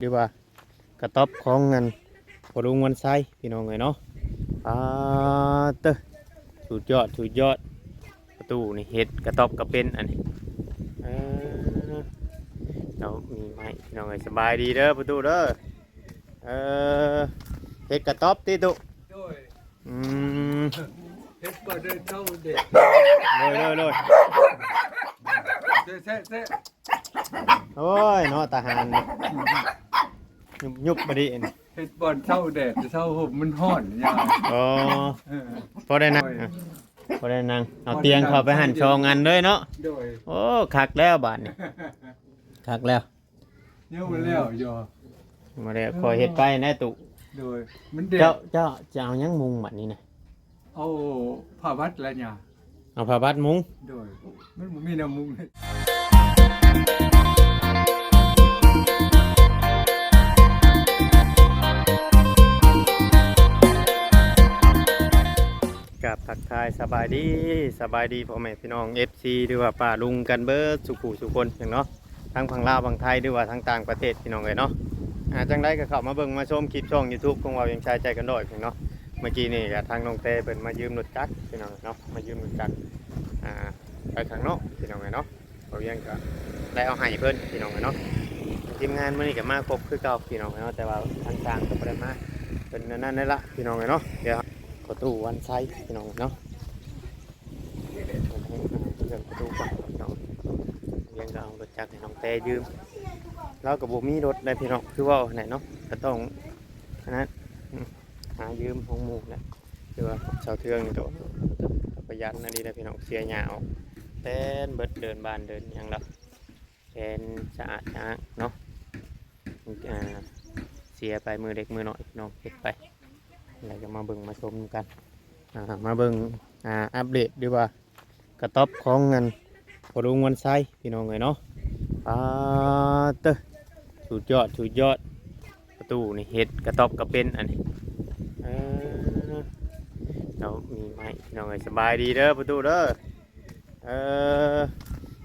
ຫຼືວ່າກະຕ໊ອບຂອງອັນພໍ່ລຸງວັນໄຊ ພີ່ນ້ອງເອີຍເນາະ. ປາດເຕີ ສຸດຍອດ ສຸດຍອດ. ປະຕູນີ້ເຮັດກະຕ໊ອບກະເປັນອັນນີ້. ເອີ ເຈົ້າມີໄມ້ ພີ່ນ້ອງເອີຍ. ສະບາຍດີເດີປະຕູເດີ. ເອີ ເຮັດກະຕ໊ອບຕິຕຸ? ໂດຍ. ອືມ ເຮັດບໍ່ໄດ້ເຊົາແດດ. ໂດຍ ໂດຍ ໂດຍ. ແຊະ ແຊະ ແຊະ. ໂອ້ຍເນາະ ທະຫານຍຸບໆ ບາດນີ້. ເຮັດບ່ອນເຊົາແດດ ເຊົາຮົ່ມມັນຮ້ອນຍາຍ. ອໍ ເອີ ພໍໄດ້ນັ່ງ ໂດຍ ພໍໄດ້ນັ່ງ. ເອົາຕຽງເຂົ້າໄປຫັ້ນສອງອັນເລີຍເນາະ. ໂດຍ. ໂອ້ ຄັກແລ້ວບາດນີ້ ຄັກແລ້ວ. ຍັງບໍ່ແລ້ວຢູ່ ບໍ່ແລ້ວ ຄ່ອຍເຮັດໄປນະຕຸ. ໂດຍ. ມັນແດດ. ເຈົ້າ ເຈົ້າຈະເອົາຫຍັງມຸງບັດນີ້ນະ? ເອົາຜ້າບັດລະຫຍາ. ເອົາຜ້າບັດມຸງ. ໂດຍ. ມັນບໍ່ມີແນວມຸງເລີຍ. ກາບທັກທາຍສະບາຍດີ ສະບາຍດີພໍ່ແມ່ພີ່ນ້ອງ ເອັຟຊີ ຫຼືວ່າປ້າລຸງກັນເບິດສູ່ຜູ້ສູ່ຄົນເນາະ. ທັງຝັ່ງລາວ ຝັ່ງໄທ ຫຼືວ່າທາງຕ່າງປະເທດ ພີ່ນ້ອງເອີຍເນາະ. ອ່າ ຈັ່ງໃດກໍເຂົ້າມາເບິ່ງມາຊົມຄລິບຊ່ອງຢູທູບຂອງເວົ້າຫຍັງຊາຍໃຈກັນດ້ອຍ ພີ່ນ້ອງເນາະ. ເມື່ອກີ້ນີ້ກໍທາງນ້ອງແຕເພິ່ນມາຢືມລົດຈັກ ພີ່ນ້ອງເນາະ ມາຢືມລົດຈັກ ອ່າ ໄປຂ້າງນອກ ພີ່ນ້ອງເອີຍເນາະ. ເວົ້າຫຍັງກໍໄດ້ເອົາໃຫ້ເພິ່ນ ພີ່ນ້ອງເອີຍເນາະ. ທີມງານມື້ນີ້ກໍມາຄົບຄືເກົ່າ ພີ່ນ້ອງເອີຍເນາະ ແຕ່ວ່າທາງຊ່າງກໍບໍ່ໄດ້ມາ ເພິ່ນນັ້ນນັ້ນແຫຼະ ພີ່ນ້ອງເອີຍເນາະ. ດຽວ ປະຕູວັນໄຊ ພີ່ນ້ອງເນາະ ເລື່ອງປະຕູກ່ອນເນາະ. ວຽງກໍເອົາລົດຈັກໃຫ້ນ້ອງແຕຢືມ ລາວກໍບໍ່ມີລົດໄດ໋ພີ່ນ້ອງ ຄືເວົ້າຫັ້ນແຫຼະເນາະ ກໍຕ້ອງອັນນັ້ນ ອາ ຫາຢືມຂອງໝູ່ແຫຼະ. ຄືວ່າຊາວເທືອງນີ້ກໍປະຢັດນະດີນະພີ່ນ້ອງ ເສຍຫຍ້າອອກແຕ່ນເບິດ ເດີ່ນບ້ານເດີ່ນຫຍັງແລ້ວ ແຕ່ນສະອາດສະອ້າງເນາະ. ອ່າ ເສຍໄປມື້ເລັກມື້ນ້ອຍພີ່ນ້ອງ ເຮັດໄປ ແລ້ວກໍມາເບິ່ງມາຊົມນຳກັນ. ອ່າ ມາເບິ່ງ ອ່າ ອັບເດດ ຫຼືວ່າກະຕ໊ອບຂອງອັນພໍ່ລຸງວັນໄຊ ພີ່ນ້ອງເອີຍເນາະ. ປາດເຕີ ສຸດຍອດ ສຸດຍອດ. ປະຕູນີ້ເຮັດກະຕ໊ອບກະເປັນອັນນີ້. ເອີ ເຈົ້າມີໄມ້ ພີ່ນ້ອງເອີຍ. ສະບາຍດີເດີປະຕູເດີ. ເອີ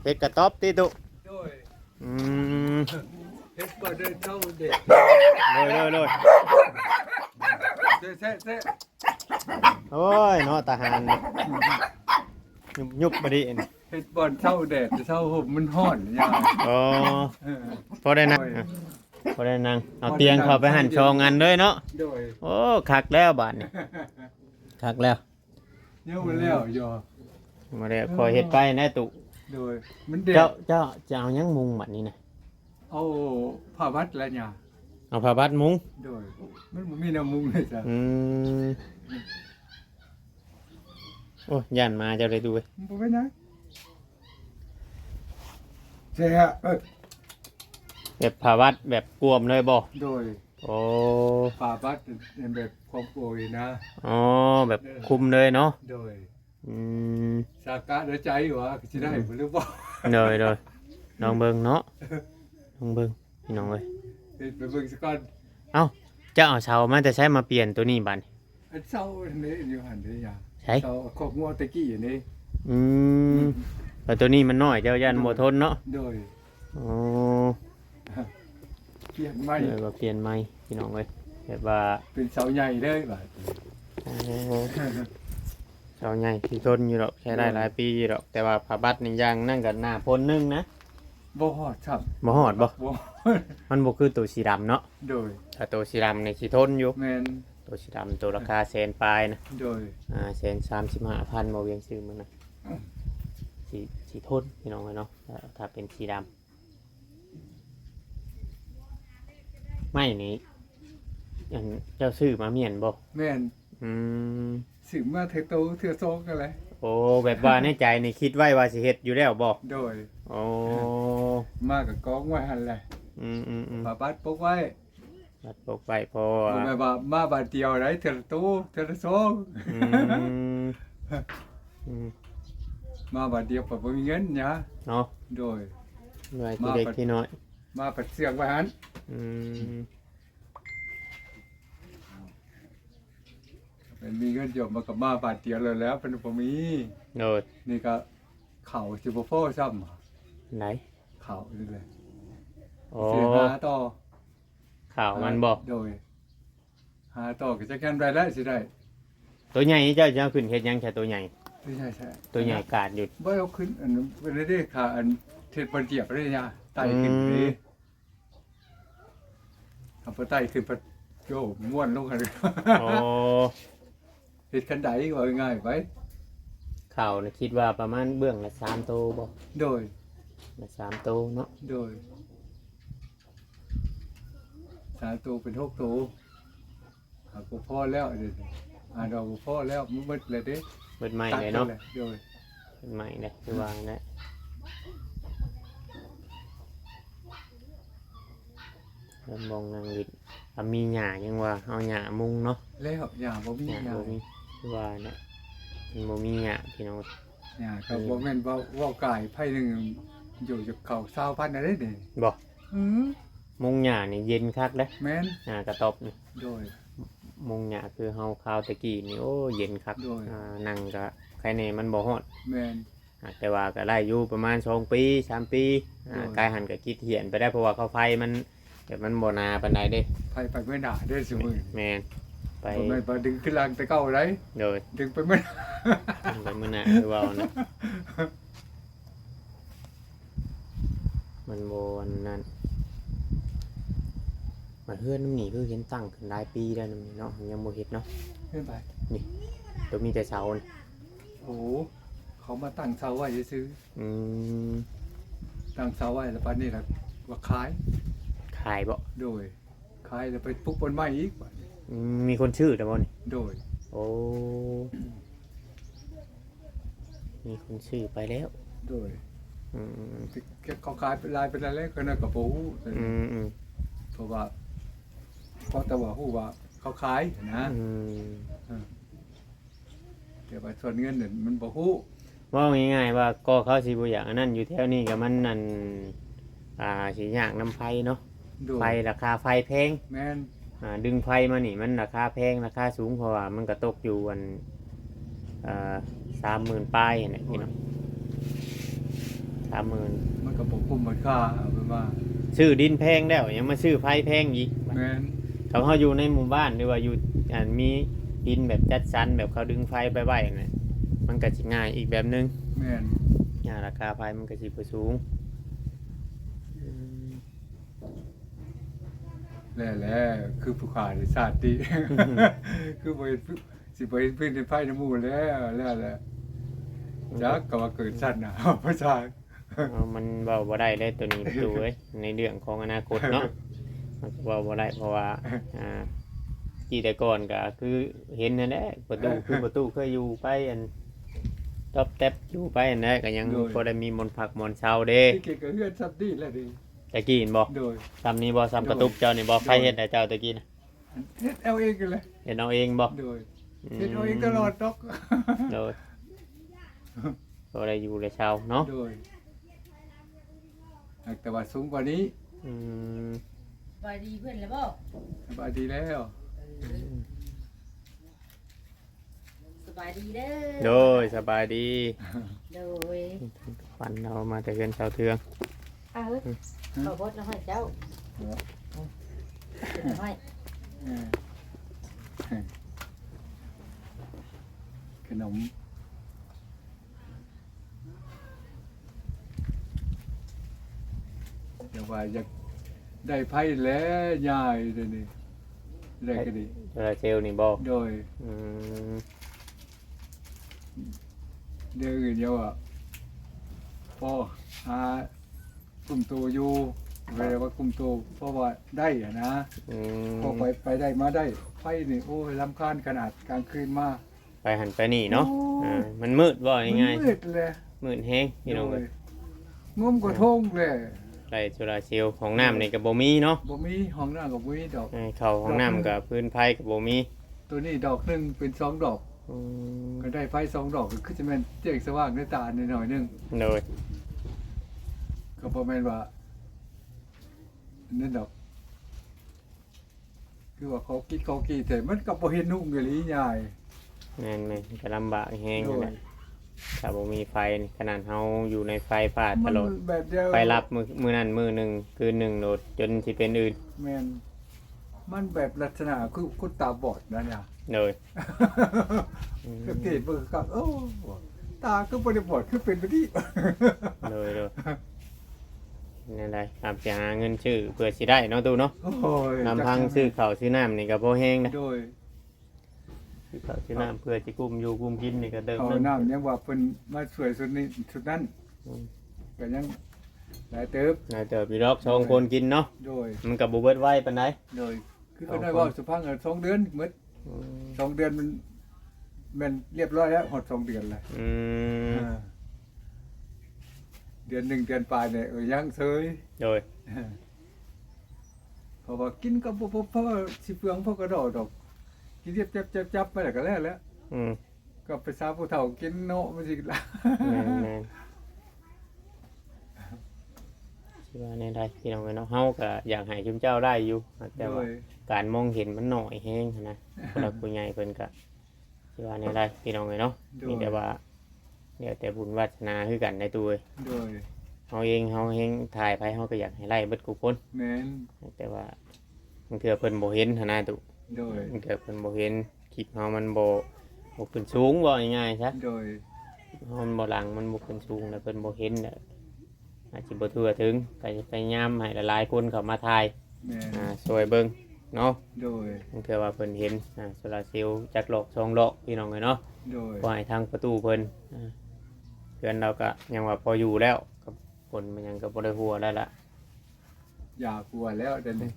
ເຮັດກະຕ໊ອບຕິຕຸ? ໂດຍ. ອືມ ເຮັດບໍ່ໄດ້ເຊົາແດດ. ໂດຍ ໂດຍ ໂດຍ. ແຊະ ແຊະ ແຊະ. ໂອ້ຍເນາະ ທະຫານຍຸບໆ ບາດນີ້. ເຮັດບ່ອນເຊົາແດດ ເຊົາຮົ່ມມັນຮ້ອນຍາຍ. ອໍ ເອີ ພໍໄດ້ນັ່ງ ໂດຍ ພໍໄດ້ນັ່ງ. ເອົາຕຽງເຂົ້າໄປຫັ້ນສອງອັນເລີຍເນາະ. ໂດຍ. ໂອ້ ຄັກແລ້ວບາດນີ້ ຄັກແລ້ວ. ຍັງບໍ່ແລ້ວຢູ່ ບໍ່ແລ້ວ ຄ່ອຍເຮັດໄປນະຕຸ. ໂດຍ. ມັນແດດ. ເຈົ້າ ເຈົ້າຈະເອົາຫຍັງມຸງບັດນີ້ນະ? ເອົາຜ້າບັດລະຫຍາ. ເອົາຜ້າບັດມຸງ. ໂດຍ. ມັນບໍ່ມີແນວມຸງເລີຍຈ້ະ. ອືມ ໂອ້ຍ ຢ້ານໝາເຈົ້າໄດ້ດູເອີຍ. ບໍ່ເປັນຫຍັງ. ເສຍ ເອີ ແບບຜ້າບັດແບບກວມເລີຍບໍ່? ໂດຍ. ໂອ້ ຜ້າບັດແບບຄວາມໂອຍນະ. ອໍ ແບບຄຸມເລີຍເນາະ. ໂດຍ. ອືມ ສາກະໃນໃຈວ່າຊິໄດ້ບໍ່ ຫຼືບໍ່. ໂດຍ ໂດຍ. ລອງເບິ່ງເນາະ ລອງເບິ່ງພີ່ນ້ອງເອີຍ. ເຮັດໄປເບິ່ງສາກ່ອນ. ເອົ້າ ເຈົ້າເອົາເສົາມາແຕ່ໃສມາປ່ຽນໂຕນີ້ບັດນີ້? ອັນເສົານີ້ຢູ່ຫັ້ນເດ້ຍາ. ໃສ? ເສົາຄອກງົວແຕ່ກີ້ນີ້. ອືມ ແລ້ວໂຕນີ້ມັນນ້ອຍ ເຈົ້າຢ້ານບໍ່ທົນເນາະ. ໂດຍ. ອໍ ປ່ຽນໃໝ່. ເອີ ກໍປ່ຽນໃໝ່ພີ່ນ້ອງເອີຍ ແບບວ່າເປັນເສົາໃຫຍ່ເລີຍບາດ. ໂອ້ ເສົາໃຫຍ່ຊິທົນຢູ່ດອກ ໃຊ້ໄດ້ຫຼາຍປີຢູ່ດອກ. ແຕ່ວ່າຜ້າບັດນີ້ຢ່າງນັ້ນກໍໜ້າພົນໜຶ່ງນະ. ບໍ່ຮອດຊ້ຳ. ບໍ່ຮອດບໍ່? ບໍ່. ມັນບໍ່ຄືໂຕສີດຳເນາະ. ໂດຍ. ຖ້າໂຕສີດຳນີ້ຊິທົນຢູ່. ແມ່ນ. ໂຕສີດຳ ໂຕລາຄາແສນປາຍນະ. ໂດຍ. ອ່າ ແສນສາມສິບຫ້າພັນ ບໍ່ວຽງຊື້ມື້ນະ ຊິ ຊິທົນພີ່ນ້ອງເອີຍເນາະ ຖ້າ ຖ້າເປັນສີດຳ. ໄມ້ນີ້ ອັນ ເຈົ້າຊື້ມາແມ່ນບໍ່? ແມ່ນ. ອືມ ຊື້ມາເທື່ອໂຕເທື່ອສອງຫັ້ນແຫຼະ. ໂອ້ ແບບວ່າໃນໃຈນີ້ຄິດໄວ້ວ່າຊິເຮັດຢູ່ແລ້ວບໍ່? ໂດຍ. ໂອ້ ມາກໍກອງໄວ້ຫັ້ນແຫຼະ. ອືມໆໆ ຜ້າບັດປົກໄວ້. ບັດປົກໄວ້ ເພາະວ່າ ບໍ່ແມ່ນວ່າມາບາດດຽວໃດ ເທື່ອລະໂຕ ເທື່ອລະສອງ. ອືມ ອືມ ມາບາດດຽວກໍບໍ່ມີເງິນຫຍັງເນາະ. ໂດຍ. ໄວ້ທີເລັກທີນ້ອຍ ມາພັດເຊື່ອງໄວ້ຫັ້ນ. ອືມ ມັນມີເງິນຢູ່ ມັນກໍມາບາດດຽວແລ້ວ ແລ້ວມັນບໍ່ມີ. ໂດຍ. ນີ້ກໍເຂົ້າຊິບໍ່ພໍຊ້ຳ. ໃດ? ເຂົ້ານີ້ແຫຼະ. ອໍ ຊິຫາຕໍ່. ຂ່າວມັນບໍ່? ໂດຍ ຫາຕໍ່ກໍຈັກຍາມໃດແລ້ວຊິໄດ້. ໂຕໃຫຍ່ນີ້ເຈົ້າຈະເອົາຂຶ້ນເຮັດຫຍັງຊະ ໂຕໃຫຍ່? ໂຕໃຫຍ່ແທ້ ໂຕໃຫຍ່ກາດຢູ່. ບໍ່ເອົາຂຶ້ນ ອັນນັ້ນເປັນເດ້ ຄ່າອັນເຮັດບ່ອນຈຽບເດ້ຍາ ໄຕ່ຂຶ້ນເດ້. ອືມ ຖ້າບໍ່ໄຕ່ຂຶ້ນພັດ ໂອ້ ມ້ວນລົງຫັ້ນ. ອໍ ເຮັດຄັນໄດ ເວົ້າງ່າຍໆໄປ. ຂ່າວນະຄິດວ່າປະມານເບື້ອງລະສາມໂຕບໍ່? ໂດຍ ລະສາມໂຕເນາະ. ໂດຍ ສາມໂຕເປັນຫົກໂຕ ຫາກບໍ່ພໍແລ້ວເດ. ອ່າ ດອກບໍ່ພໍແລ້ວ ມັນໝົດແລ້ວເດ້ ໝົດໄມ້ເລີຍເນາະ. ໂດຍ ໝົດໄມ້ເດ້ ຄືວ່ານັ້ນແຫຼະ. ລຳບອງນາງລິດ ຖ້າມີຫຍ້າຍັງວ່າເອົາຫຍ້າມຸງເນາະ. ແລ້ວຫຍ້າບໍ່ມີ ຫຍ້າບໍ່ມີ ຄືວ່າແຫຼະ ມັນບໍ່ມີຫຍ້າພີ່ນ້ອງ. ຫຍ້າກໍບໍ່ແມ່ນເວົ້າ ເວົ້າກາຍໄຜໜຶ່ງຢູ່ຈາກເຂົາຊາວພັນໄດ້ເດ້ນີ້. ບໍ່? ອື ມຸງຫຍ້ານີ້ເຢັນຄັກເດ້. ແມ່ນ ຫຍ້າກະຕອບນີ້. ໂດຍ ມຸງຫຍ້າຄືເຮົາຄາວແຕ່ກີ້ນີ້ ໂອ້ ເຢັນຄັກ. ໂດຍ ອ່າ ນັ່ງກະໃຄແດ່ ມັນບໍ່ຮ້ອນ. ແມ່ນ ອ່າ ແຕ່ວ່າກໍໄດ້ຢູ່ປະມານສອງປີ ສາມປີ. ອ່າ ໂດຍ ກາຍຫັ້ນກໍກິດຫ້ຽນໄປໄດ້ ເພາະວ່າເຂົາໄຟມັນ ແບບມັນບໍ່ໜາປານໃດເດ້. ໄຟໄປເມືອໜ້າເດ້ຊຸມື້. ແມ່ນ ໄປ ບໍ່ແມ່ນວ່າດຶງຂຶ້ນຫຼັງແຕ່ເກົ່າໃດ. ໂດຍ ດຶງໄປເມືອ ດຶງໄປເມືອໜ້າ ຄືເວົ້ານະ ມັນບໍ່ອັນນັ້ນ. ມາເຮືອນນຳນີ້ຄືເຫັນຕັ້ງຂຶ້ນຫຼາຍປີແລ້ວນຳນີ້ເນາະ ຍັງບໍ່ເຮັດເນາະ. ເຮືອນໃຜ? ນີ້ ໂຕມີແຕ່ເສົານີ້. ໂອ້ ເຂົາມາຕັ້ງເສົາໄວ້ຊື່ໆ. ອືມ ຕັ້ງເສົາໄວ້ແລ້ວບາດນີ້ລະວ່າຂາຍ. ຂາຍບໍ່? ໂດຍ ຂາຍແລ້ວໄປປຸກບ່ອນໃໝ່ອີກບາດນີ້. ອືມ ມີຄົນຊື້ແລ້ວບໍ່ນີ້? ໂດຍ ໂອ້ ມີຄົນຊື້ໄປແລ້ວ. ໂດຍ ອືມ ເຂົາຂາຍໄປຫຼາຍປານໃດແລ້ວ ກໍນັ້ນກໍບໍ່ຮູ້. ອືມໆ ເພາະວ່າ ເພາະແຕ່ວ່າຮູ້ວ່າເຂົາຂາຍນະ. ອືມ ເອີ ແຕ່ວ່າສ່ວນເງິນນັ້ນມັນບໍ່ຮູ້. ເວົ້າງ່າຍໆວ່າ ກໍເຂົາຊິບໍ່ຢາກອັນນັ້ນ ຢູ່ແຖວນີ້ກໍມັນອັນ ອ່າ ຊິຍາກນຳໄຟເນາະ. ໂດຍ ໄຟ ລາຄາໄຟແພງ. ແມ່ນ ອ່າ ດຶງໄຟມານີ້ມັນລາຄາແພງ ລາຄາສູງ ເພາະວ່າມັນກໍຕົກຢູ່ອັນ ເອີ ສາມໝື່ນປາຍຫັ້ນແຫຼະພີ່ນ້ອງ. ສາມໝື່ນ ມັນກໍບໍ່ຄຸ້ມມັນຄ່າ ເອົາເປັນວ່າ ຊື້ດິນແພງແລ້ວ ຍັງມາຊື້ໄຟແພງອີກ. ແມ່ນ ຖ້າເຮົາຢູ່ໃນໝູ່ບ້ານ ຫຼືວ່າຢູ່ອັນມີດິນແບບຈັດສັນ ແບບເຂົາດຶງໄຟໄປໄວ້ຫັ້ນນະ ມັນກໍຊິງ່າຍອີກແບບໜຶ່ງ. ແມ່ນ ອ່າ ລາຄາໄຟມັນກໍຊິບໍ່ສູງ. ອືມ ແລ້ວແຫຼະ ຄືຜູ້ຂ້າໄດ້ຊາດຕິ ຄືບໍ່ເຫັນ ຊິບໍ່ເຫັນພື້ນເຫັນໄຟນຳໝູ່ແລ້ວ ແລ້ວແຫຼະ. ຈັກກໍວ່າເກີດຊັ້ນນະ ພາສາ ເອົາ ມັນເວົ້າບໍ່ໄດ້ເດ້ໂຕນີ້ຕູ້ເອີຍ ໃນເລື່ອງຂອງອະນາຄົດເນາະ ມັນກໍເວົ້າບໍ່ໄດ້ ເພາະວ່າ ອ່າ ກີ້ແຕ່ກ່ອນກໍຄືເຫັນຫັ້ນແຫຼະ ປະຕູ ຄືປະຕູເຄີຍຢູ່ໄປອັນ ຕອບແຕັບຢູ່ໄປຫັ້ນແຫຼະ ກໍຍັງ ໂດຍ ພໍໄດ້ມີບ່ອນພັກບ່ອນເຊົາເດ້. ທີ່ເກັບກັບເຮືອນຊ່ຳນີ້ແຫຼະເດ້ ແຕ່ກີ້ແມ່ນບໍ່? ໂດຍ ຊ່ຳນີ້ບໍ່? ຊ່ຳກະຕຸກເຈົ້ານີ້ບໍ່? ໂດຍ ໃຜເຮັດໃຫ້ເຈົ້າແຕ່ກີ້ນະ? ເຮັດເອົາເອງຫັ້ນແຫຼະ. ເຮັດເອົາເອງບໍ່? ໂດຍ ອືມ ເຮັດເອົາເອງຕະຫຼອດດອກ. ໂດຍ ພໍໄດ້ຢູ່ໄດ້ເຊົາເນາະ. ໂດຍ ແຕ່ວ່າສູງກວ່ານີ້. ອືມ ສະບາຍດີເພິ່ນແລ້ວບໍ່? ສະບາຍດີແລ້ວ. ເອີ ອືມ ສະບາຍດີເດີ. ໂດຍ ສະບາຍດີ. ໂດຍ ປັນເຮົາມາແຕ່ເຮືອນຊາວເທືອງ. ເອົາ ອືມ ເຂົ້າບົດລະໃຫ້ເຈົ້າ. ເອົາ ເປັນໃຫ້ ເອີ ຂະໜົມ. ແຕ່ວ່າຢາກໄດ້ໄຟແຫຼະ ຍາຍ ດຽວນີ້ ໄດ້ກໍດີ. ໂຊລາເຊວນີ້ບໍ່? ໂດຍ ອືມ ດຽວອື່ນເດາວ່າ ພໍຫາກຸ້ມໂຕຢູ່ ບໍ່ໄດ້ວ່າກຸ້ມໂຕ ເພາະວ່າໄດ້ຫັ້ນນະ. ອືມ ພໍໄປ ໄປໄດ້ມາໄດ້. ໄຟນີ້ ໂອ້ຍ ລຳຄານຂະໜາດ ກາງຄືນມາ ໄປຫັ້ນໄປນີ້ເນາະ. ໂອ້ ເອີ ມັນມືດ ເວົ້າງ່າຍໆ ມັນມືດແຫຼະ ມືດແຮງພີ່ນ້ອງເອີຍ. ໂດຍ ງົມກະທົງແຫຼະ ໄດ້ໂຊລາເຊວ. ຫ້ອງນ້ຳນີ້ກໍບໍ່ມີເນາະ. ບໍ່ມີ ຫ້ອງນ້ຳກໍບໍ່ມີດອກ. ເອີ ເຂົ້າຫ້ອງນ້ຳກໍ ດອກໜຶ່ງ ພື້ນໄຟກໍບໍ່ມີ. ໂຕນີ້ດອກໜຶ່ງເປັນສອງດອກ. ອືມ ກໍໄດ້ໄຟສອງດອກ ກໍຄືຈະແມ່ນແຈ້ງສະຫວ່າງໃນຕາໜ້ອຍໜຶ່ງ. ໂດຍ ກໍບໍ່ແມ່ນວ່ານັ້ນດອກ. ຄືວ່າຂໍກິດຂໍກີແທ້ ມັນກໍບໍ່ເຫັນຮຸ່ງອີ່ຫຼີຍາຍ. ແມ່ນໆ ກໍລຳບາກແຮງ. ໂດຍ ຫັ້ນແຫຼະ ຖ້າບໍ່ມີໄຟນີ້ ຂະໜາດເຮົາຢູ່ໃນໄຟຟ້າຕະຫຼອດ ມັນແບບດຽວ ໄຟດັບມື້ ມື້ນັ້ນມື້ໜຶ່ງ ຄືນໜຶ່ງໂລດ ຈົນຊິເປັນອື່ນ. ແມ່ນ ມັນແບບລັກສະນະຄືຄົນຕາບອດນັ້ນນະ. ໂດຍ ອືມ ສັງເກດເບິ່ງກໍ ໂອ້ ຕາຄືບໍ່ໄດ້ບອດ ຄືເປັນແບບນີ້. ໂດຍ ໂດຍ ແນວໃດ ອາດຈະຫາເງິນຊື້ເພື່ອຊິໄດ້ເນາະ ຕູ້ເນາະ. ໂອ້ຍ ລຳພັງ ຈັກ ຊື້ເຂົ້າຊື້ນ້ຳນີ້ກໍພໍແຮງນະ. ໂດຍ ຊື້ເຂົ້າຊື້ນ້ຳ ເພື່ອຊິກຸ້ມຢູ່ກຸ້ມກິນນີ້ກໍເຕີມ ເຂົ້ານ້ຳຍັງວ່າເພິ່ນມາຊ່ວຍຊຸດນີ້ຊຸດນັ້ນ ອືມ ກໍຍັງຫຼາຍເຕີບ ຫຼາຍເຕີບຢູ່ດອກ ສອງຄົນກິນເນາະ. ໂດຍ ມັນກໍບໍ່ເບິດໄວປານໃດ. ໂດຍ ຄື ໂດຍ ຂ້ອຍເວົ້າສູ່ຟັງ ເອີ ສອງເດືອນໝົດ. ອືມ ສອງເດືອນມັນແມ່ນລຽບຮ້ອຍແລ້ວ ຮອດສອງເດືອນແລ້ວ. ອືມ ເອີ ເດືອນໜຶ່ງເດືອນປາຍນີ້ ເອີ ຍັງເສີຍ. ໂດຍ ເພາະວ່າກິນກໍບໍ່ ບໍ່ພໍຊິເປືອງພໍກະດໍດອກ ກິນຈັບໆໆໄປແລ້ວກໍແລ້ວແຫຼະ. ອືມ ກໍໄປສາຜູ້ເຖົ້າກິນເນາະ ມັນຊິ ແມ່ນໆ ຊິວ່າແນວໃດພີ່ນ້ອງເອີຍເນາະ ເຮົາກໍຢາກໃຫ້ຊຸມເຈົ້າໄດ້ຢູ່ ແຕ່ວ່າ ໂດຍ ການມອງເຫັນມັນໜ້ອຍແຮງຫັ້ນນະ ຜູ້ຫຼັກຜູ້ໃຫຍ່ເພິ່ນກໍ ຊິວ່າແນວໃດພີ່ນ້ອງເອີຍເນາະ. ໂດຍ ມີແຕ່ວ່າແລ້ວແຕ່ບຸນວາສະໜາຄືກັນໄດ໋ຕູ້ເອີຍ. ໂດຍ ເຮົາເອງ ເຮົາເອງຖ່າຍໃຜ ເຮົາກໍຢາກໃຫ້ໄດ້ເບິດທຸກຄົນ. ແມ່ນ ແຕ່ວ່າບາງເທື່ອເພິ່ນບໍ່ເຫັນຫັ້ນນະຕູ້. ໂດຍ ບາງເທື່ອເພິ່ນບໍ່ເຫັນ ຄລິບເຮົາມັນບໍ່ ບໍ່ຂຶ້ນສູງ ເວົ້າງ່າຍໆຊະ. ໂດຍ ເຮົາມັນບໍ່ດັງ ມັນບໍ່ຂຶ້ນສູງ ແລ້ວເພິ່ນບໍ່ເຫັນ ແລ້ວອາດຊິບໍ່ທົ່ວເຖິງ ກໍຈະພະຍາຍາມໃຫ້ຫຼາຍໆຄົນເຂົ້າມາຖ່າຍ ແມ່ນ ອ່າ ຊ່ວຍເບິ່ງເນາະ. ໂດຍ ບາງເທື່ອວ່າເພິ່ນເຫັນ ອ່າ ໂຊລາເຊວຈັກຫຼອກສອງຫຼອກ ພີ່ນ້ອງເອີຍເນາະ. ໂດຍ ຂໍໃຫ້ທາງປະຕູເພິ່ນ ອ່າ ເຮືອນລາວກໍຍັງວ່າພໍຢູ່ແລ້ວ ກັບຝົນມັນຫຍັງກໍບໍ່ໄດ້ຫົວແລ້ວລະ. ຢາກຫົວແລ້ວດຽວນີ້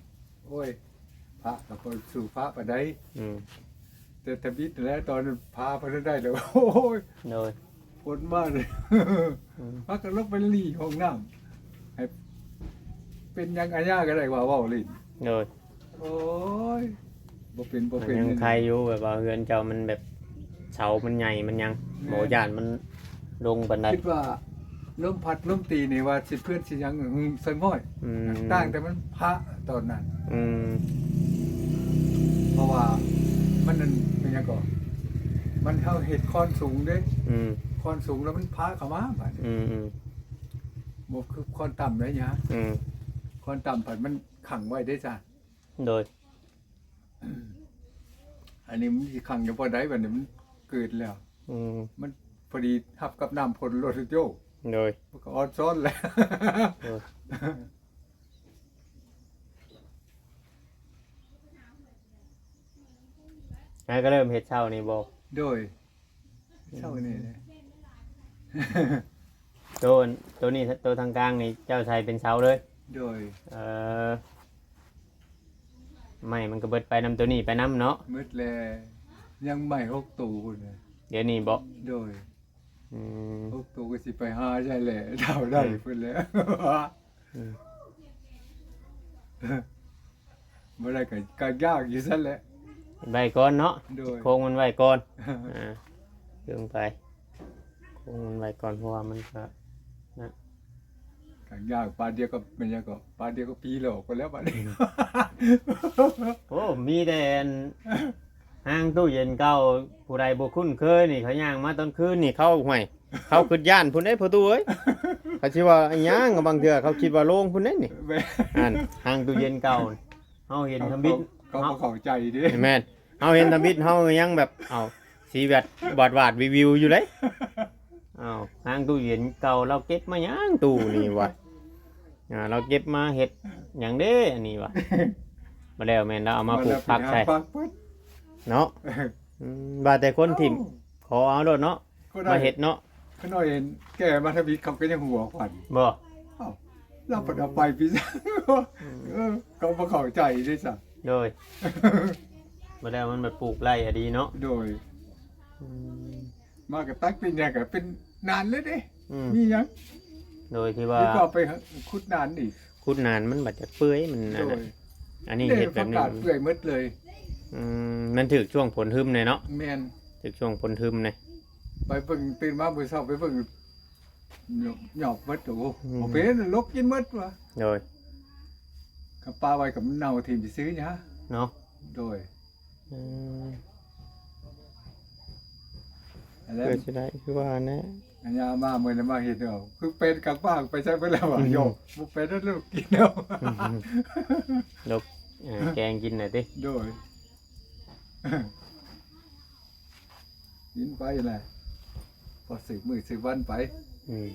ໂອ້ຍ ພະກໍບໍ່ສູ້ພະປານໃດ. ອືມ ແຕ່ທຳອິດແຫຼະ ຕອນພາເພິ່ນໄດ້ແລ້ວ ໂອ້ຍ ໂດຍ ຝົນມາເລີຍ. ອືມ ພາກັນລົງໄປຫຼີ່ຫ້ອງນ້ຳ ໃຫ້ເປັນຫຍັງອາຍາກໍໄດ້ວ່າເວົ້າຫຼິ້ນ. ໂດຍ ໂອ້ຍ ບໍ່ເປັນ ບໍ່ເປັນ ມັນຍັງໄຄຢູ່ ແບບວ່າເຮືອນເຈົ້າມັນແບບເສົາມັນໃຫຍ່ມັນຫຍັງ ແມ່ນ ບໍ່ຢ້ານມັນລົງປານໃດ. ຄິດວ່າລົມພັດລົມຕີນີ້ວ່າຊິເພື່ອນຊິຫຍັງ ອືມ ໃສ່ມ້ອຍ. ອືມ ຕ່າງແຕ່ມັນພະຕອນນັ້ນ. ອືມ ເພາະວ່າມັນນັ້ນ ເປັນຫຍັງກໍ ມັນ ເຮົາເຮັດຄອນສູງເດ້. ອືມ ຄອນສູງແລ້ວມັນພະເຂົ້າມາບາດນີ້. ອືມໆ ບໍ່ຄືຄອນຕ່ຳໄດ໋ຍາ. ອືມ ຄອນຕ່ຳພັດມັນຂັງໄວ້ເດ້ຈ້າ. ໂດຍ ອັນນີ້ມັນຊິຂັງຢູ່ບ່ອນໃດ ບັດນີ້ມັນເກີດແລ້ວ. ອືມ ມັນພໍດີຮັບກັບນ້ຳຝົນໂລດໂຍ. ໂດຍ ມັນກໍອອນຊ້ອນແລ້ວ. ໂດຍ ນາຍກໍເລີ່ມເຮັດເຊົ້ານີ້ບໍ່? ໂດຍ ເຊົ້ານີ້ແຫຼະ. ໂຕ ໂຕນີ້ ໂຕທາງກາງນີ້ເຈົ້າໃສ່ເປັນເສົາເລີຍ? ໂດຍ ເອີ ໄມ້ມັນກໍເບິດໄປນຳໂຕນີ້ໄປນຳເນາະ. ໝົດແລ້ວ ຍັງໄມ້ຫົກໂຕພຸ້ນນະ. ດຽວນີ້ບໍ? ໂດຍ ອືມ ຫົກໂຕກໍຊິໄປຫາໃສແຫຼະ ເທົ່າໃດພຸ້ນແຫຼະ. ອືມ ບໍ່ໄດ້ກໍ ກໍຍາກຢູ່ຊັ້ນແຫຼະ ໄວ້ກ່ອນເນາະ. ໂດຍ ໂຄງມັນໄວ້ກ່ອນ. ອ່າ ເລື່ອງໄປ ໂຄງມັນໄວ້ກ່ອນ ເພາະວ່າມັນກໍນະ ກໍຍາກ ປານດຽວກໍແມ່ນຫຍັງກໍ ປານດຽວກໍປີຫຼອກໄປແລ້ວບັດນີ້. ໂອ້ ມີແຕ່ອັນ ຫ້າງຕູ້ເຢັນເກົ່າ ຜູ້ໃດບໍ່ຄຸ້ນເຄີຍນີ້ ເຂົາຍ່າງມາຕອນຄືນນີ້ ເຂົາ ຫ້ວຍ ເຂົາຄິດຢ້ານພຸ້ນເດ້ພໍ່ຕູ້ເອີຍ. ເຂົາຊິວ່າອີຫຍັງ ບາງເທື່ອເຂົາຄິດວ່າໂລງພຸ້ນເດ້ນີ້. ແມ່ນ ຫັ້ນ ຫ້າງຕູ້ເຢັນເກົ່າ ເຮົາເຫັນທຳອິດ ເຂົາ ເຂົາ ເຂົາບໍ່ເຂົ້າໃຈເດ້. ແມ່ນ ເຮົາເຫັນທຳອິດ ເຮົາຍັງແບບ ເອົ້າ ຊິແບບຫວາດໆວິວໆຢູ່ເດ້. ອ້າວ ຫ້າງຕູ້ເຢັນເກົ່າ ລາວເກັບມາຫຍັງຕູ້ນີ້ວະ? ອ່າ ລາວເກັບມາເຮັດຫຍັງເດ້ອັນນີ້ວະ? ບໍ່ແລ້ວແມ່ນລາວເອົາມາປູກຜັກໃສ່ ມາແລ້ວໄປຫາຝັກເພິ່ນເນາະ. ອືມ ວ່າແຕ່ຄົນຖິ້ມ ເອົ້າ ຂໍເອົາໂລດເນາະ ມາເຮັດເນາະ. ຂ້ານ້ອຍເຫັນແກ່ມາທຳອິດ ເຂົາກໍຍັງຫົວຂວັນ. ບໍ່? ເອົ້າ ລາວເພິ່ນເອົາໄປ ອືມ ພີ່ ອືມ ເອີ ເຂົາບໍ່ເຂົ້າໃຈເດ້ຊະ. ໂດຍ ບໍ່ແລ້ວມັນໄປປູກໄລ່ອະດີເນາະ. ໂດຍ ອືມ ມາກໍຕັກເປັນຫຍັງກໍເປັນໜານເລີຍເດ້. ອືມ ມີຫຍັງ? ໂດຍທີ່ວ່າ ດີກວ່າໄປຂຸດໜານອີກ ຂຸດໜານມັນບັດຈະເປື່ອຍ ມັນອັນນັ້ນ. ໂດຍ ອັນນີ້ເຮັດແບບນີ້ ຜັກກາດເປື່ອຍໝົດເລີຍ. ອືມ ມັນຖືກຊ່ວງຝົນຮຶມແດ່ເນາະ. ແມ່ນ ຖືກຊ່ວງຝົນຮຶມແດ່. ໄປເບິ່ງ ຕື່ນມາມື້ເຊົ້າໄປເບິ່ງ ຫຍອບໝົດ. ໂອ້ ອືມ ບໍ່ເປັນ ລົກກິນໝົດວ່າ. ໂດຍ ກໍປະໄວ້ກໍມັນເນົ່າຖິ້ມຊື່ໆຫຍັງເນາະ. ໂດຍ ອືມ ອັນນັ້ນ ເພື່ອຊິໄດ້ຄືວ່າແຫຼະ ອັນຍາມາມື້ນັ້ນມາເຮັດເອົາ ຄືເປັນກັບບ້ານໄປໃຊ້ເບິດແລ້ວວ່າ. ອືມ ໂຍ ບໍ່ເປັນແລ້ວລູກກິນເອົາ. ອືມ ລົກ ເອີ ແກງກິນນະຕິ? ໂດຍ ກິນໄປແຫຼະ ພໍສືບມື້ສືບວັນໄປ. ອືມ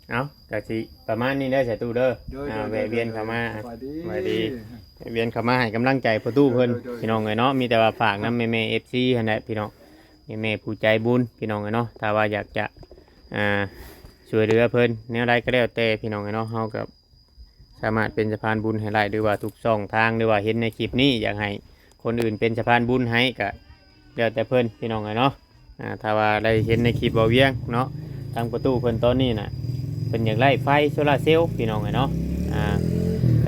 ເອົ້າ ກະຊິປະມານນີ້ເດີສາຕູ້ເດີ. ໂດຍ ອ່າ ໂດຍ ແວະວຽນເຂົ້າມາ ໂດຍ ໂດຍ ສະບາຍດີ ສະບາຍດີ ແວະວຽນເຂົ້າມາໃຫ້ກຳລັງໃຈພໍ່ຕູ້ເພິ່ນ. ໂດຍ ໂດຍ ໂດຍ ພີ່ນ້ອງເອີຍເນາະ ມີແຕ່ວ່າຝາກນຳແມ່ໆ ເອັຟຊີຫັ້ນແຫຼະພີ່ນ້ອງ ແມ່ໆ ຜູ້ໃຈບຸນພີ່ນ້ອງເອີຍເນາະ ຖ້າວ່າຢາກຈະ ອ່າ ຊ່ວຍເຫຼືອເພິ່ນແນວໃດກໍແລ້ວແຕ່ພີ່ນ້ອງເອີຍເນາະ ເຮົາກໍ ສາມາດເປັນສະພານບຸນໃຫ້ໄດ້ ຫຼືວ່າທຸກຊ່ອງທາງ ຫຼືວ່າເຫັນໃນຄລິບນີ້ ຢາກໃຫ້ຄົນອື່ນເປັນສະພານບຸນໃຫ້ ກະແລ້ວແຕ່ເພິ່ນພີ່ນ້ອງເອີຍເນາະ. ອ່າ ຖ້າວ່າໄດ້ເຫັນໃນຄລິບເວົ້າວຽງເນາະ ທາງປະຕູເພິ່ນຕອນນີ້ນະ ເພິ່ນຢາກໄດ້ໄຟໂຊລາເຊວພີ່ນ້ອງເອີຍເນາະ. ອ່າ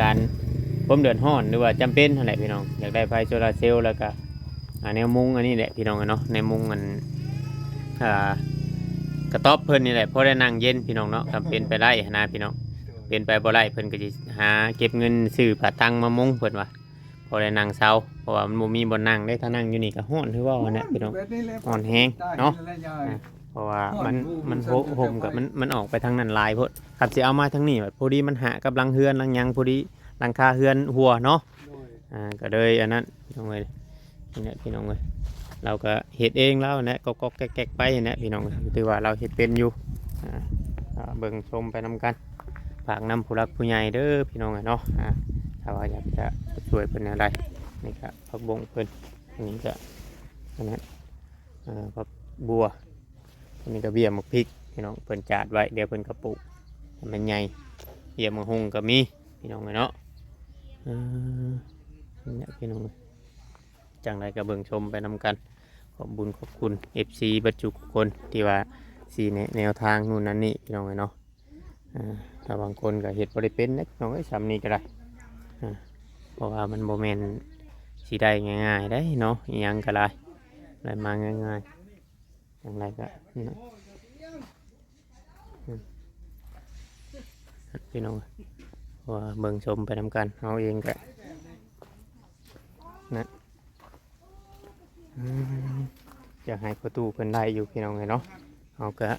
ການ ຄວາມເດືອດຮ້ອນ ຫຼືວ່າຈຳເປັນຫັ້ນແຫຼະພີ່ນ້ອງ ຢາກໄດ້ໄຟໂຊລາເຊວ ແລ້ວກະ ອ່າ ແນວມຸງອັນນີ້ແຫຼະພີ່ນ້ອງເອີຍເນາະ ແນວມຸງອັນ ອ່າ ກະຕ໊ອບເພິ່ນນີ້ແຫຼະ ພໍໄດ້ນັ່ງເຢັນພີ່ນ້ອງເນາະ ຄັນເປັນໄປໄດ້ຫັ້ນນະພີ່ນ້ອງ. ເປັນໄປບໍ່ໄດ້ ເພິ່ນກໍຊິຫາເກັບເງິນຊື້ຜ້າຕັ່ງມາມຸງເພິ່ນວ່າ ພໍໄດ້ນັ່ງເຊົາ ເພາະວ່າມັນບໍ່ມີບ່ອນນັ່ງເດ້. ຖ້ານັ່ງຢູ່ນີ້ກໍຮ້ອນຄືເວົ້າຫັ້ນແຫຼະພີ່ນ້ອງ ຮ້ອນແຮງເນາະ. ອ່າ ເພາະວ່າມັນ ມັນຫົມ ຫົມກັບມັນ ມັນອອກໄປທາງນັ້ນຫຼາຍໂພດ ຄັນຊິເອົາມາທາງນີ້ ພໍດີມັນຫະກັບຫຼັງເຮືອນຫຼັງຫຍັງ ພໍດີຫຼັງຄາເຮືອນຮົ່ວເນາະ. ໂດຍ ອ່າ ກໍເລີຍອັນນັ້ນພີ່ນ້ອງເອີຍ ນີ້ແຫຼະພີ່ນ້ອງເອີຍ ລາວກໍເຮັດເອງລາວແຫຼະ ກໍໆແກກໆໄປແຫຼະພີ່ນ້ອງເອີຍ ຖືວ່າລາວເຮັດເປັນຢູ່. ອ່າ ເບິ່ງຊົມໄປນຳກັນ ຝາກນຳຜູ້ຫຼັກຜູ້ໃຫຍ່ເດີພີ່ນ້ອງເອີຍເນາະ. ອ່າ ຖ້າວ່າຢາກຈະຊ່ວຍເພິ່ນແນວໃດ ນີ້ກໍຜັກບົ້ງເພິ່ນ ອັນນີ້ກໍອັນນັ້ນ ອ່າ ຜັກບົວ ອັນນີ້ກໍເບ້ຍໝາກພິກພີ່ນ້ອງ ເພິ່ນຈາດໄວ້ ດຽວເພິ່ນກໍປູກໃຫ້ມັນໃຫຍ່. ເບ້ຍໝາກຫຸ່ງກໍມີພີ່ນ້ອງເອີຍເນາະ. ເອີ ນີ້ແຫຼະພີ່ນ້ອງ ຈັ່ງໃດກໍເບິ່ງຊົມໄປນຳກັນ. ຂອບບຸນຂອບຄຸນເອັຟຊີເບິດທຸກຄົນທີ່ວ່າຊີ້ແນະແນວທາງນູ້ນນັ້ນນີ້ພີ່ນ້ອງເອີຍເນາະ. ອ່າ ຖ້າບາງຄົນກໍເຮັດບໍ່ໄດ້ເປັນເດ້ພີ່ນ້ອງເອີຍ ສ່ຳນີ້ກໍໄດ້. ອ່າ ເພາະວ່າມັນບໍ່ແມ່ນຊິໄດ້ງ່າຍໆໄດ໋ເນາະ ອີ່ຫຍັງກໍໄດ້ ໄດ້ມາງ່າຍໆ. ຈັ່ງໃດກໍ ອືມ ພີ່ນ້ອງ ເພາະວ່າເບິ່ງຊົມໄປນຳກັນ ເຮົາເອງກະ ນະ ອືມ ຢາກໃຫ້ປະຕູເພິ່ນໄດ້ຢູ່ພີ່ນ້ອງເອີຍເນາະ. ເຮົາກະ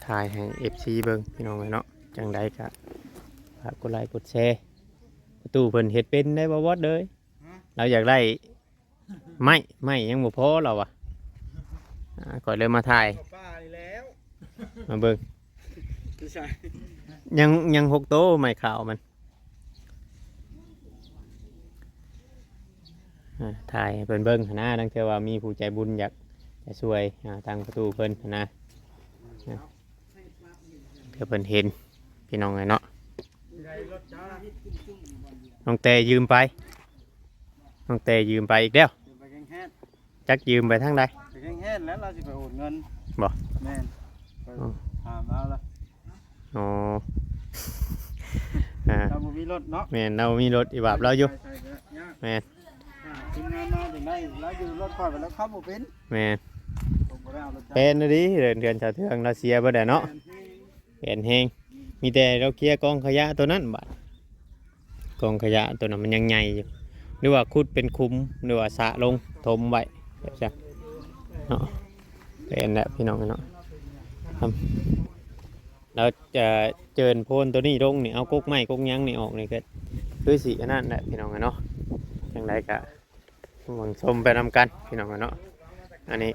ຖ່າຍໃຫ້ເອັຟຊີເບິ່ງພີ່ນ້ອງເອີຍເນາະ. ຈັ່ງໃດກະຝາກກົດໄລກົດແຊ. ປະຕູເພິ່ນເຮັດເປັນໄດ້ບໍ່ບອດເອີຍ? ຮະ? ລາວຢາກໄດ້ ໄມ້ ໄມ້ຍັງບໍ່ພໍລາວວ່າ. ອ່າ ຂ້ອຍເລີຍມາຖ່າຍ ເຂົ້າປ່ານີ້ແລ້ວ ມາເບິ່ງ ຢູ່ໃສ? ຍັງ ຍັງຫົກໂຕໄມ້ຂາວມັນ. ອ່າ ຖ່າຍໃຫ້ເພິ່ນເບິ່ງຫັ້ນນະ ລາງເທື່ອວ່າມີຜູ້ໃຈບຸນຢາກຈະຊ່ວຍ ອ່າ ທາງປະຕູເພິ່ນຫັ້ນນະ. ອ່າ ເພື່ອເພິ່ນເຫັນ ພີ່ນ້ອງເອີຍເນາະ. ນ້ອງແຕ່ຢືມໄປ ນ້ອງແຕ່ຢືມໄປອີກແລ້ວ. ຢືມໄປແກງແຮດ ຈັກຢືມໄປທາງໃດ? ໄປແກງແຮດແລ້ວ ລາວຊິໄປໂອນເງິນ. ບໍ່? ແມ່ນ ໄປ ອໍ ຖາມລາວລະ. ອໍ ອ່າ ລາວບໍ່ມີລົດເນາະ. ແມ່ນ ລາວບໍ່ມີລົດ ອີບາບລາວຢູ່. ໄປໃສກໍຍາກ. ແມ່ນ ອ່າ ທີມງານມາຈັ່ງໃດ ລາວຢືມລົດຂ້ອຍໄປແລ້ວ ຂັບບໍ່ເປັນ. ແມ່ນ ບໍ່ໄດ້ເອົາລົດຈັກ ແປນດີ ເດືອນ ເດືອນຊາວເທື່ອງລາວເສຍເບິດແຫຼະເນາະ. ແມ່ນ ແປນແຮງ ມີແຕ່ລາວເຄຍກອງຂະຫຍະໂຕນັ້ນບາດ ກອງຂະຫຍະໂຕນັ້ນມັນຍັງໃຫຍ່ຢູ່ ຫຼືວ່າຂຸດເປັນຂຸມ ຫຼືວ່າສະລົງຖົມໄວ້ແບບຊັ້ນເນາະ. ແປນແຫຼະພີ່ນ້ອງເນາະ ລາວຈະເຈີນໂພນໂຕນີ້ລົງນີ້ ເອົາກົກໄມ້ກົກຫຍັງນີ້ອອກນີ້ ກໍຄືຊິອັນນັ້ນແຫຼະພີ່ນ້ອງເນາະ. ຈັ່ງໃດກະ ເບິ່ງຊົມໄປນຳກັນພີ່ນ້ອງເນາະ. ອັນນີ້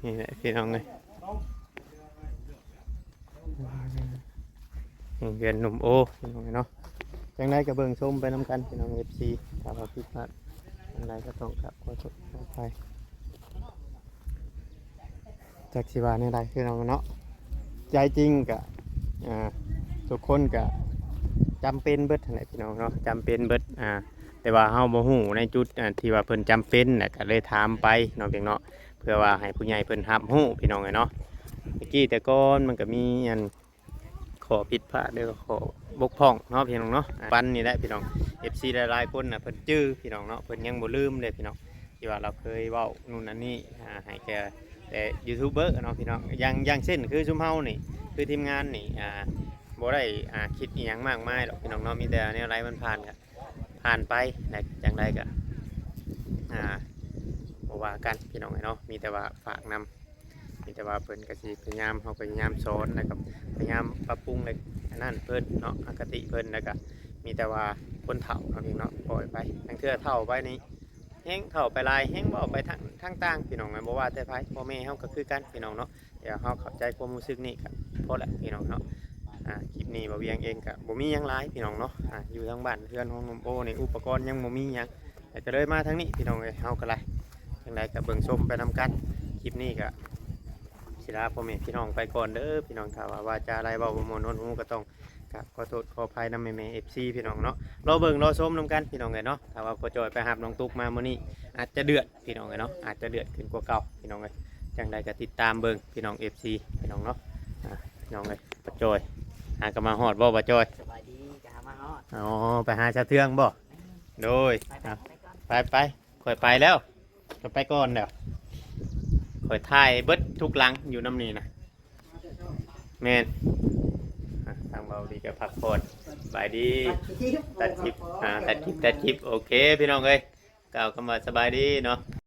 ນີ້ແຫຼະພີ່ນ້ອງເອີຍ ເຮືອນໜຸ່ມໂອພີ່ນ້ອງເນາະ. ຈັ່ງໃດກໍເບິ່ງຊົມໄປນຳກັນພີ່ນ້ອງເອັຟຊີ ຖ້າວ່າຜິດພາດອັນໃດກໍຕ້ອງກາບຂໍໂທດຂໍອະໄພ ຈັກຊິວ່າແນວໃດພີ່ນ້ອງເນາະ. ໃຈຈິງກະ ອ່າ ທຸກຄົນກະຈຳເປັນເບິດຫັ້ນແຫຼະພີ່ນ້ອງເນາະ ຈຳເປັນເບິດ ອ່າ ແຕ່ວ່າເຮົາບໍ່ຮູ້ໃນຈຸດ ອ່າ ທີ່ວ່າເພິ່ນຈຳເປັນ ແລ້ວກໍເລີຍຖາມໄປເນາະ ເພຍງເນາະ ເພື່ອວ່າໃຫ້ຜູ້ໃຫຍ່ເພິ່ນຮັບຮູ້ພີ່ນ້ອງເອີຍເນາະ. ແຕ່ກີ້ແຕ່ກ່ອນມັນກໍມີອັນ ຂໍ້ຜິດພາດ ຫຼື ຂໍ້ບົກຜ່ອງເນາະພີ່ນ້ອງເນາະ. ປັນນີ້ແຫຼະພີ່ນ້ອງ ເອັຟຊີຫຼາຍໆຄົນນະ ເພິ່ນຈື່ພີ່ນ້ອງເນາະ ເພິ່ນຍັງບໍ່ລືມເດ້ພີ່ນ້ອງ ທີ່ວ່າລາວເຄີຍເວົ້ານູ້ນອັນນີ້ ອ່າ ໃຫ້ແກ່ແຕ່ຢູທູບເບີເນາະພີ່ນ້ອງ. ຢ່າງ ຢ່າງເຊັ່ນຄືຊຸມເຮົານີ້ ຄືທີມງານນີ້ ອ່າ ບໍ່ໄດ້ ອ່າ ຄິດອີ່ຫຍັງມາກມາຍດອກພີ່ນ້ອງເນາະ ມີແຕ່ແນວໃດມັນຜ່ານກໍຜ່ານໄປ ແລະ ຈັ່ງໃດກໍ ອ່າ ບໍ່ວ່າກັນພີ່ນ້ອງເອີຍເນາະ ມີແຕ່ວ່າຝາກນຳ ມີແຕ່ວ່າເພິ່ນກໍຊິພະຍາຍາມ ເຮົາກໍພະຍາຍາມສອນ ແລ້ວກໍພະຍາຍາມປັບປຸງ ແລະ ອັນນັ້ນເພິ່ນເນາະ ອະຄະຕິເພິ່ນ ແລ້ວກໍມີແຕ່ວ່າຄົນເຖົ້າເຮົາເອງເນາະ ປ່ອຍໄປ ລາງເທື່ອເຖົ້າໄປນີ້ ແຮງເຂົ້າໄປຫຼາຍ ແຮງເວົ້າໄປທາງ ທາງຕ່າງ ພີ່ນ້ອງເອີຍ ບໍ່ວ່າແຕ່ໃຜ ພໍ່ແມ່ເຮົາກໍຄືກັນ ພີ່ນ້ອງເນາະ ດຽວເຮົາເຂົ້າໃຈຄວາມຮູ້ສຶກນີ້ກໍພໍແຫຼະ ພີ່ນ້ອງເນາະ ອ່າ ຄລິບນີ້ບ່າວວຽງເອງກໍບໍ່ມີຫຍັງຫຼາຍ ພີ່ນ້ອງເນາະ ອ່າ ຢູ່ທາງບ້ານເຮືອນຂອງໜຸ່ມໂອນີ້ ອຸປະກອນຍັງບໍ່ມີຫຍັງ ແຕ່ກໍເລີຍມາທາງນີ້ ພີ່ນ້ອງເອີຍ ເຮົາກໍໄດ້ ຈັ່ງໃດກໍເບິ່ງຊົມໄປນຳກັນ ຄລິບນີ້ກໍ ຊິລາພໍ່ແມ່ພີ່ນ້ອງໄປກ່ອນເດີພີ່ນ້ອງ ຖ້າວ່າວາຈາໃດເວົ້າບໍ່ມ່ວນຫວນຫູກໍຕ້ອງກາບຂໍໂທດຂໍອະໄພນຳແມ່ໆ ເອັຟຊີ ພີ່ນ້ອງເນາະ ລໍເບິ່ງລໍຊົມນຳກັນ ພີ່ນ້ອງເອີຍເນາະ ຖ້າວ່າພໍ່ຈ້ອຍໄປຮັບນ້ອງຕຸກມາມື້ນີ້ ອາດຈະເດືອດ ພີ່ນ້ອງເອີຍເນາະ ອາດຈະເດືອດຂຶ້ນກວ່າເກົ່າ ພີ່ນ້ອງເອີຍ ຈັ່ງໃດກໍຕິດຕາມເບິ່ງ ພີ່ນ້ອງ ເອັຟຊີ ພີ່ນ້ອງເນາະ ອ່າ ພີ່ນ້ອງເອີຍ ພໍ່ຈ້ອຍຫາກໍມາຮອດບໍ່ ພໍ່ຈ້ອຍ? ສະບາຍດີ ກໍຫາມາຮອດ ອໍ ໄປຫາສາວເທືອງບໍ່? ໂດຍ ໄປ ອ່າ ໄປ ໄປກ່ອນ ໄປໄປ ຂ້ອຍໄປແລ້ວ ຂ້ອຍໄປກ່ອນແລ້ວ ຂ້ອຍຖ່າຍເບິດທຸກຫຼັງຢູ່ນຳນີ້ນະ ແມ່ນ ອ່ະ ທາງເບົາດີກໍພັກຜ່ອນ ສະບາຍດີ ຕັດຄລິບ ອ່າ ຕັດຄລິບ ຕັດຄລິບ ໂອເຄ ພີ່ນ້ອງເອີຍ ກ່າວຄຳວ່າສະບາຍດີເນາະ